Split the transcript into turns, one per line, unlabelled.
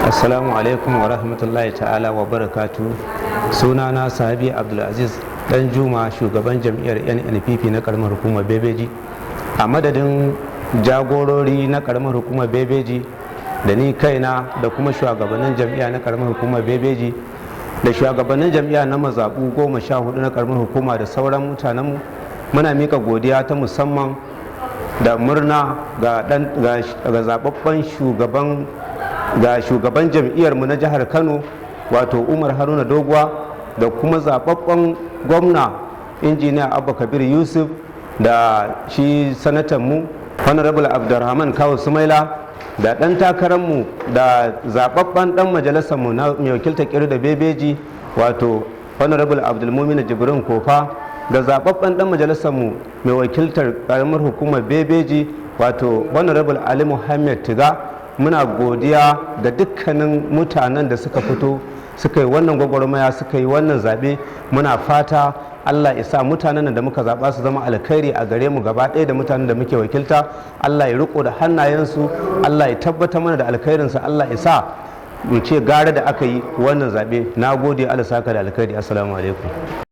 Assalamu alaikum wa rahmatullahi ta'ala wa barakatu. Sunana Sahabi Abdulaziz Dan Juma, shugaban jam'iyyar NNPP na karamar hukumar Bebeji. A madadin jagorori na karamar hukumar Bebeji da ni kaina da kuma shugabannin jam'iyya na karamar hukumar Bebeji da shugabannin jam'iyya na mazaɓu 14 na karamar hukuma da sauran mutanenmu, muna mika godiya ta musamman da murna ga zababben shugaban, ga shugaban jam'iyyarmu na jihar Kano, wato Umar Haruna Doguwa, da kuma zababben gwamna, Injiniya Abba Kabir Yusuf, da shi sanatanmu Honorable Abdulrahman Kawu Sumaila, da ɗan takararmu da zababben ɗan majalisarmu na mai wakiltar Kiru da Bebeji, wato Honorable Abdulmumin Jibrin Kofa, da zababben ɗan majalisarmu mai wakiltar ƙaramar hukumar Bebeji, wato Honorable Ali Muhammad Tiga. Muna godiya ga dukkanin mutanen da suka fito suka yi wannan gwagwarmaya, suka yi wannan zaɓe. Muna fata Allah ya sa mutanen da muka zaɓa su zama alkhairi a gare mu gaba ɗaya da mutanen da muke wakilta. Allah ya riko da hannayensu, Allah ya tabbatar mana da alkhairinsu, Allah ya sa mu ce gara da aka yi wannan zaɓe. Na gode, Allah saka da alkhairi. Assalamu alaikum.